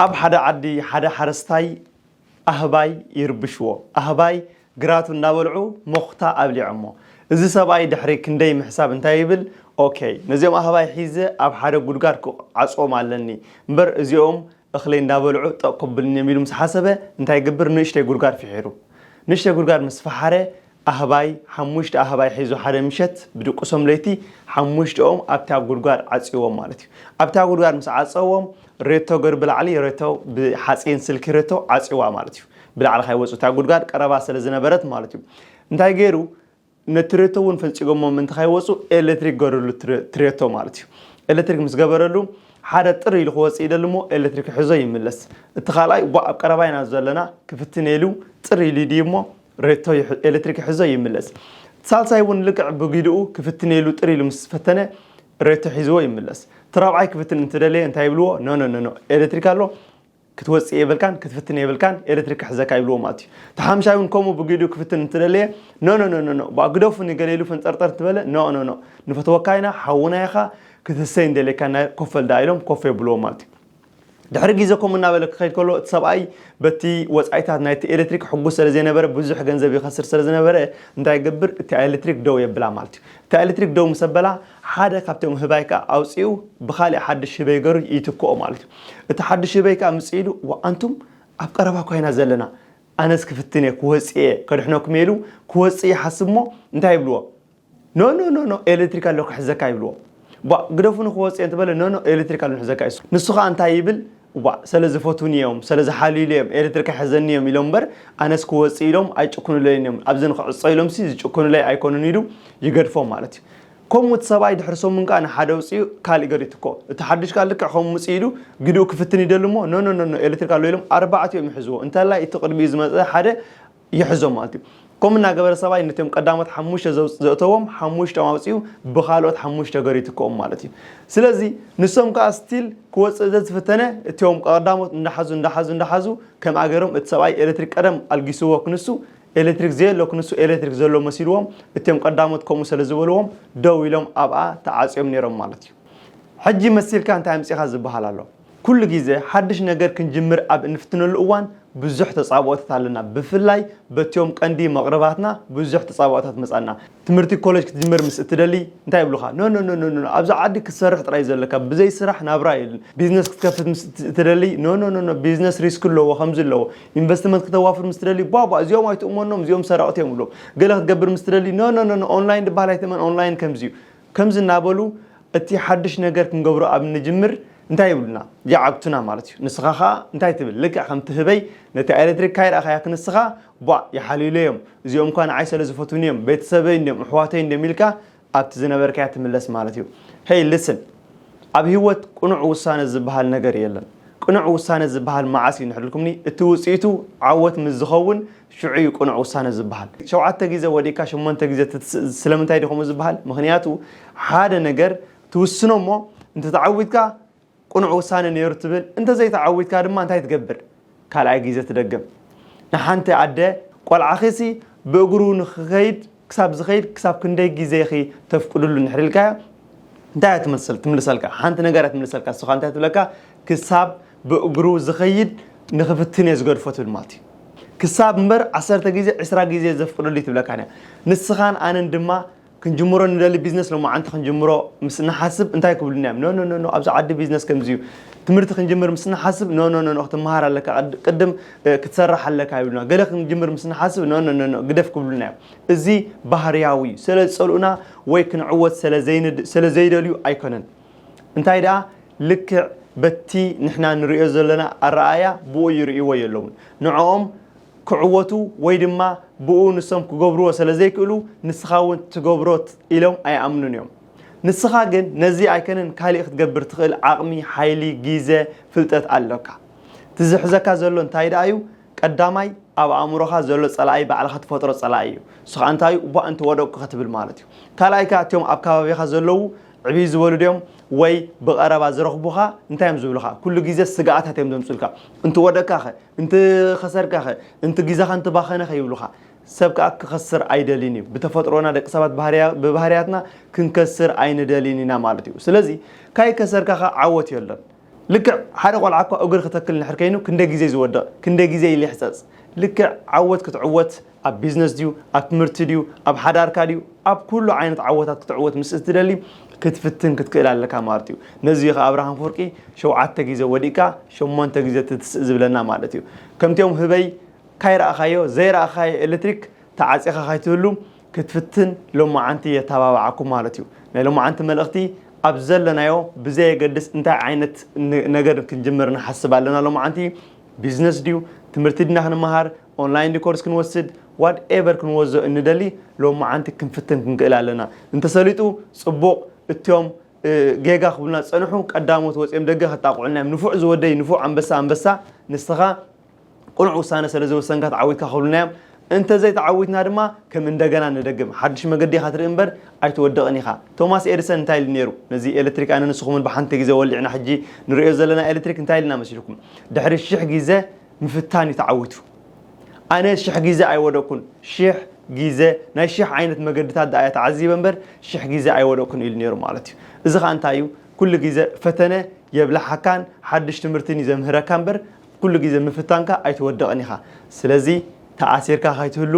ኣብ ሓደ ዓዲ ሓደ ሓረስታይ ኣህባይ ይርብሽዎ። ኣህባይ ግራቱ እናበልዑ ሞኽታ ኣብሊዖሞ። እዚ ሰብኣይ ድሕሪ ክንደይ ምሕሳብ እንታይ ይብል? ኦኬ፣ ነዚኦም ኣህባይ ሒዘ ኣብ ሓደ ጉድጋድ ክዓጽዎም ኣለኒ እምበር እዚኦም እኽለይ እንዳበልዑ ጠቕ ከብልኒ እዮም ኢሉ ምስ ሓሰበ እንታይ ይገብር? ንእሽተይ ጉድጋድ ፍሒሩ። ንእሽተይ ጉድጋድ ምስ ፈሓረ ኣህባይ ሓሙሽተ ኣህባይ ሒዙ ሓደ ምሸት ብድቁሶም ለይቲ ሓሙሽተኦም ኣብታ ጉድጓድ ዓጽዎም ማለት እዩ። ኣብታ ጉድጓድ ምስ ዓጸዎም ሬቶ ገሩ ብላዕሊ ሬቶ ብሓጺን ስልኪ ሬቶ ዓጽዋ ማለት እዩ። ብላዕሊ ካይወጹ እታ ጉድጓድ ቀረባ ስለ ዝነበረት ማለት እዩ። እንታይ ገይሩ? ነቲ ሬቶ እውን ፈንጺጎሞ ምእንቲ ካይወጹ ኤሌክትሪክ ገሩሉ ትሬቶ ማለት እዩ። ኤሌክትሪክ ምስ ገበረሉ ሓደ ጥር ኢሉ ክወጽእ ይደሊ እሞ ኤሌክትሪክ ሕዞ ይምለስ። እቲ ካልኣይ ቧ ኣብ ቀረባ ኢና ዘለና ክፍትን ኢሉ ጥር ኢሉ ይድዩ እሞ ሬቶ ኤሌክትሪክ ይሕዞ ይምለስ። ሳልሳይ እውን ልክዕ ብጊድኡ ክፍትን ኢሉ ጥር ኢሉ ምስ ፈተነ ሬቶ ሒዝዎ ይምለስ። እቲ ራብዓይ ክፍትን እንትደለየ እንታይ ይብልዎ? ኖ ኖ ኖ ኖ፣ ኤሌክትሪክ ኣሎ ክትወፅእ የብልካን ክትፍትን የብልካን ኤሌክትሪክ ክሕዘካ ይብልዎ ማለት እዩ። እቲ ሓምሻይ እውን ከምኡ ብጊድኡ ክፍትን እንትደለየ ኖ ኖ ኖ ኖ ኖ፣ ብኣ ግደፉኒ ገለ ኢሉ ፈንጠርጠር እንትበለ ኖ ኖ ኖ፣ ንፈትወካ ኢና ሓውና ኢኻ ክትህሰይ እንደልየካ ናይ ኮፈል ደኣ ኢሎም ኮፍ የብልዎ ማለት እዩ። ድሕሪ ግዜ ከምኡ እናበለ ክኸይድ ከሎ እቲ ሰብኣይ በቲ ወጻኢታት ናይቲ ኤሌክትሪክ ሕጉስ ስለ ዘይነበረ ብዙሕ ገንዘብ ይኸስር ስለ ዝነበረ እንታይ ይገብር? እታ ኤሌክትሪክ ደው የብላ ማለት እዩ። እታ ኤሌክትሪክ ደው ምስ ኣበላ ሓደ ካብቶም ህባይ ከኣ ኣውጺኡ ብኻሊእ ሓድሽ ህበይ ገሩ ይትክኦ ማለት እዩ። እቲ ሓድሽ ህበይ ከኣ ምጽእ ኢሉ ዋ ኣንቱም ኣብ ቀረባ እኳ ኢና ዘለና ኣነስ ክፍትን እየ ክወጽእ እየ ከድሕነኩም እየ ኢሉ ክወጽእ ይሓስብ እሞ እንታይ ይብልዎ? ኖ ኖ ኖ ኖ ኤሌክትሪክ ኣሎ ክሕዘካ ይብልዎ። ቧ ግደፉ ንክወፅእ እንትበለ ኖ ኖ ኤሌክትሪክ ኣሎ ንሕዘካ እዩ። ንሱ ከዓ እንታይ ይብል? ቧ ስለ ዝፈትውኒ እዮም ስለ ዝሓልዩሉ እዮም ኤሌክትሪክ ኣይሕዘኒ እዮም ኢሎም እምበር ኣነስ ክወፅእ ኢሎም ኣይጭኩኑለይን እዮም ኣብዚ ንክዕፀ ኢሎም ሲ ዝጭኩኑለይ ኣይኮኑን ኢሉ ይገድፎ ማለት እዩ። ከምኡ እቲ ሰብኣይ ድሕሪ ሰሙን ከዓ ንሓደ ውፅኡ ካሊእ ገር ይትኮ እቲ ሓዱሽ ከዓ ልክዕ ከምኡ ምፅእ ኢሉ ግድኡ ክፍትን ይደሉ እሞ ኖ ኖ ኖ ኤሌክትሪክ ኣሎ ኢሎም ኣርባዕቲኦም ይሕዝዎ እንተላይ እቲ ቅድሚኡ ዝመፀ ሓደ ይሕዞም ማለት እዩ። ከምኡ እናገበረ ሰብኣይ ነቶም ቀዳሞት ሓሙሽተ ዘውፅ- ዘእተዎም ሓሙሽቶም ኣውፂኡ ብኻልኦት ሓሙሽተ ገሩ ይትክኦም ማለት እዩ። ስለዚ ንሶም ከዓ ስቲል ክወፅእ ዘዝፈተነ እቲኦም ቀዳሞት እንዳሓዙ እንዳሓዙ እንዳሓዙ ከምኣ ገይሮም እቲ ሰብኣይ ኤሌክትሪክ ቀደም ኣልጊስዎ ክንሱ ኤሌክትሪክ ዘየሎ ክንሱ ኤሌክትሪክ ዘሎ መሲልዎም እቲኦም ቀዳሞት ከምኡ ስለ ዝበልዎም ደው ኢሎም ኣብኣ ተዓፅዮም ነይሮም ማለት እዩ። ሕጂ መሲልካ እንታይ ኣምፂኻ ዝበሃል ኣሎ። ኩሉ ግዜ ሓድሽ ነገር ክንጅምር ኣብ እንፍትነሉ እዋን ብዙሕ ተጻብኦታት ኣለና። ብፍላይ በቲኦም ቀንዲ መቕርባትና ብዙሕ ተጻብኦታት መጻና። ትምህርቲ ኮሌጅ ክትጅምር ምስ እትደሊ እንታይ ይብሉኻ? ኖ ኖ ኖ ኖ ኖ ኣብዚ ዓዲ ክትሰርሕ ጥራይ ዘለካ ብዘይ ስራሕ ናብራ የለን። ቢዝነስ ክትከፍት ምስ እትደሊ ኖ ኖ ኖ ኖ ቢዝነስ ሪስክ ኣለዎ ከምዚ ኣለዎ። ኢንቨስትመንት ክተዋፍር ምስ ትደሊ ቧ ቧ እዚኦም ኣይትእመኖም እዚኦም ሰረቕቲ እዮም ብሎም። ገለ ክትገብር ምስ ትደሊ ኖ ኖ ኖ ኖ ኦንላይን ዝበሃል ኣይትእመን ኦንላይን ከምዚ እዩ። ከምዚ እናበሉ እቲ ሓድሽ ነገር ክንገብሮ ኣብ እንጅምር እንታይ ይብሉና? ይዓግቱና ማለት እዩ። ንስኻ ኸኣ እንታይ ትብል? ልክዕ ከምቲ ህበይ ነቲ ኤሌክትሪክ ካይረኣኻያ ክንስኻ ቧዕ ይሓልዩለይ እዮም፣ እዚኦም እኳ ንዓይ ስለ ዝፈትውኒ እዮም፣ ቤተሰበይ እንድዮም፣ ኣሕዋተይ እንድዮም ኢልካ ኣብቲ ዝነበርካያ ትምለስ ማለት እዩ። Hey listen፣ ኣብ ህይወት ቅኑዕ ውሳነ ዝበሃል ነገር የለን። ቅኑዕ ውሳነ ዝበሃል መዓስ እዩ ንሕልኩምኒ? እቲ ውፅኢቱ ዓወት ምስ ዝኸውን ሽዑ እዩ ቅኑዕ ውሳነ ዝበሃል። ሸውዓተ ግዜ ወዲእካ ሸሞንተ ግዜ ትትስእ ስለምንታይ ድዩ ከምኡ ዝበሃል? ምኽንያቱ ሓደ ነገር ትውስኖ እሞ እንተተዓዊትካ ቅኑዕ ውሳነ ነይሩ ትብል፣ እንተዘይተዓዊትካ ድማ እንታይ ትገብር? ካልኣይ ግዜ ትደግም። ንሓንቲ ኣደ ቆልዓኺሲ ብእግሩ ንኽኸይድ ክሳብ ዝኸይድ ክሳብ ክንደይ ግዜ ኢኺ ተፍቅድሉ እንድሕር ኢልካዮ እንታይ እያ ትመስል ትምልሰልካ? ሓንቲ ነገር እያ ትምልሰልካ። ንስኻ እንታይ ትብለካ? ክሳብ ብእግሩ ዝኸይድ ንኽፍትን እየ ዝገድፎ ትብል ማለት እዩ። ክሳብ እምበር ዓሰርተ ግዜ ዕስራ ግዜ ዘፍቅደሉ ትብለካ እያ። ንስኻን ኣነን ድማ ክንጅምሮ ንደሊ ቢዝነስ ሎማዓንቲ ክንጅምሮ ምስ ንሓስብ እንታይ ክብሉና እዮም? ኖ ኖ ኖ ኖ ኣብዚ ዓዲ ቢዝነስ ከምዚ እዩ። ትምህርቲ ክንጅምር ምስ ንሓስብ ኖ ኖ ኖ ኖ ክትመሃር ኣለካ ቅድ- ቅድም እ፣ ክትሰርሕ ኣለካ ይብሉና። ገለ ክንጅምር ምስ ንሓስብ ኖ ኖ ኖ ኖ ግደፍ ክብሉና እዮም። እዚ ባህርያዊ እዩ። ስለ ዝጸልኡና ወይ ክንዕወት ስለ ዘይንድ- ስለ ዘይደልዩ ኣይኮነን። እንታይ ደኣ ልክዕ በቲ ንሕና ንርእዮ ዘለና ኣረኣእያ ብኡ ይርእይዎ የለውን። ንዕኦም ክዕወቱ ወይ ድማ ብኡ ንሶም ክገብርዎ ስለ ዘይክእሉ ንስኻ እውን ትገብሮ ኢሎም ኣይኣምኑን እዮም። ንስኻ ግን ነዚ ኣይከነን ካሊእ ክትገብር ትኽእል ዓቕሚ፣ ሓይሊ፣ ግዜ፣ ፍልጠት ኣለካ። እቲ ዝሕዘካ ዘሎ እንታይ ደኣ እዩ? ቀዳማይ ኣብ ኣእምሮኻ ዘሎ ጸላኢ ባዕልኻ ትፈጥሮ ጸላኢ እዩ። ንሱ ኸኣ እንታይ እዩ? እቧ እንተወደቅኩ ክትብል ማለት እዩ። ካልኣይ ከኣ እቲኦም ኣብ ከባቢኻ ዘለዉ ዕብይ ዝበሉ ድዮም ወይ ብቐረባ ዝረኽቡኻ እንታይ እዮም ዝብሉኻ? ኩሉ ግዜ ስግኣታት እዮም ዘምጹልካ። እንትወደቅካ ኸ? እንተኸሰርካ ኸ? እንተ ግዜኻ እንተባኸነ ኸ ይብሉኻ? ሰብ ከኣ ክኸስር ኣይደልይን እዩ። ብተፈጥሮና ደቂ ሰባት ባህርያ- ብባህርያትና ክንከስር ኣይንደልይን ኢና ማለት እዩ። ስለዚ ካይከሰርካ ኸ ዓወት የሎን። ልክዕ ሓደ ቆልዓ እኳ እግሪ ክተክል ንድሕር ከይኑ ክንደይ ግዜ ዝወድቕ፣ ክንደይ ግዜ ኢሉ ይሕጸጽ። ልክዕ ዓወት ክትዕወት ኣብ ቢዝነስ ድዩ፣ ኣብ ትምህርቲ ድዩ፣ ኣብ ሓዳርካ ድዩ፣ ኣብ ኩሉ ዓይነት ዓወታት ክትዕወት ምስ እትደሊ ክትፍትን ክትክእል ኣለካ ማለት እዩ። ነዚ እዩ ከኣ ኣብርሃም ኣፈወርቂ ሸውዓተ ግዜ ወዲቕካ ሸሞንተ ግዜ ትትስእ ዝብለና ማለት እዩ። ከምቲኦም ህበይ ካይረኣኻዮ ዘይረኣኻዮ ኤሌክትሪክ ተዓጺኻ ካይትህሉ ክትፍትን ሎማዓንቲ የተባብዓኩም ማለት እዩ። ናይ ሎማዓንቲ መልእኽቲ ኣብ ዘለናዮ ብዘየገድስ እንታይ ዓይነት ን- ነገር ክንጅምር ንሓስብ ኣለና ሎማዓንቲ ቢዝነስ ድዩ ትምህርቲ ድና ክንመሃር ኦንላይን ድዩ ኮርስ ክንወስድ ዋት ኤቨር ክንወዞ እንደሊ ሎማዓንቲ ክንፍትን ክንክእል ኣለና። እንተሰሊጡ ጽቡቕ እትዮም እ፣ ጌጋ ክብሉና ዝጸንሑ ቀዳሞት ወጺኦም ደገ ከጣቕዑልና እዮም። ንፉዕ ዝወደይ ንፉዕ ኣንበሳ ኣንበሳ ንስኻ ቅኑዕ ውሳነ ስለ ዝወሰንካ ተዓዊትካ ክብሉና እዮም። እንተዘይተዓዊትና ድማ ከም እንደገና ንደግም ሓድሽ መገዲ ኢኻ ትርኢ እምበር ኣይትወድቕን ኢኻ። ቶማስ ኤድሰን እንታይ ኢሉ ነይሩ? ነዚ ኤሌክትሪክ ኣነ ንስኹምን ብሓንቲ ግዜ ወሊዕና ሕጂ ንርእዮ ዘለና ኤሌክትሪክ እንታይ ኢልና መሲልኩም? ድሕሪ ሽሕ ግዜ ምፍታን እዩ ተዓዊቱ። ኣነ ሽሕ ግዜ ኣይወደቅኩን። ሽሕ ግዜ ናይ ሽሕ ዓይነት መገድታት ደኣ እየ ተዓዚበ እምበር ሽሕ ግዜ ኣይወደቅኩን ኢሉ ነይሩ ማለት እዩ። እዚ ኸዓ እንታይ እዩ? ኩሉ ግዜ ፈተነ የብልሓካን ሓድሽ ትምህርትን እዩ ዘምህረካ እምበር ኩሉ ግዜ ምፍታንካ ኣይትወድቕን ኢኻ። ስለዚ ተኣሲርካ ከይትህሉ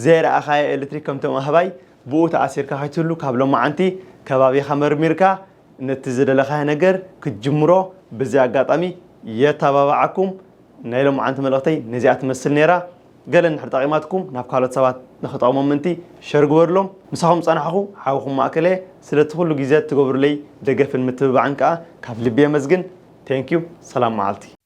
ዘይረኣኻዮ ኤሌክትሪክ ከምቶም ኣህባይ ብኡ ተኣሲርካ ከይትህሉ ካብ ሎማዓንቲ ከባቢኻ መርሚርካ ነቲ ዝደለኻዮ ነገር ክትጅምሮ በዚ ኣጋጣሚ የተባብዓኩም። ናይ ሎማዓንቲ መልእኽተይ ነዚኣ ትመስል ነይራ። ገለ እንድሕር ጠቒማትኩም ናብ ካልኦት ሰባት ንኽጠቕሞም ምእንቲ ሸር ግበሩሎም። ምሳኹም ዝጸናሕኹ ሓውኹም ማእከለ። ስለቲ ኩሉ ግዜ እትገብሩለይ ደገፍን ምትብባዕን ከኣ ካብ ልቢ የመስግን። ቴንኪዩ። ሰላም መዓልቲ።